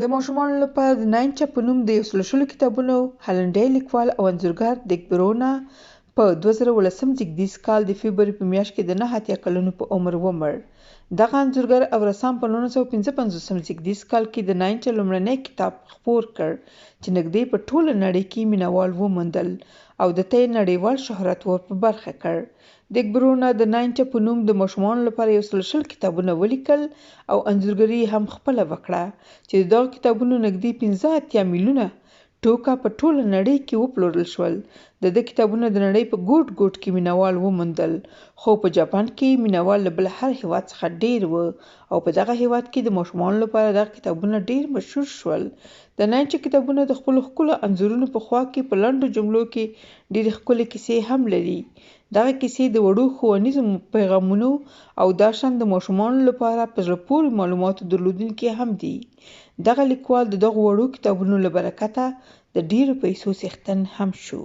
د ماشومانو لپاره د ناینچه په نوم د 120 کتابونو هالنډی لیکوال او انځورګر دیک برونا په 2010 زیږدیز کال د فبروري په میاشت کې د 89 کلونو په عمر ومړ. دغه انځورګر او رسام په 1955 زیږدیز کال کې د ناینچه لومړنی کتاب خپور کړ چې نږدې په ټوله نړۍ کې مینه وال وموندل او ده ته یې نړیوال شهرت ور په برخه کړ. دیک برونا د ناینچه په نوم د ماشومانو لپاره 120 کتابونه ولیکل او انځورګري یې هم خپله وکړه چې د دغو کتابونو نږدې 85 میلیونه ټوکه په ټوله نړۍ کې وپلورل شول. د ده کتابونه د نړۍ په ګوټ ګوټ کې مینوال وموندل، خو په جاپان کې یې مینوال له بل هر هېواد څخه ډېر و او په دغه هېواد کې د ماشومانو لپاره دغه کتابونه ډېر مشهور شول. د ناینچه کتابونه د خپلو ښکلو انځورونو په خوا کې په لنډو جملو کې ډېرې ښکلې کیسې هم لري. دغه کیسې د وړو ښوونیزو پیغامونو او دا شان د ماشومانو لپاره په زړه پورې معلوماتو درلودونکي هم دي. دغه لیکوال د دغو وړو کتابونو له برکته د ډېرو پیسو څښتن هم شو.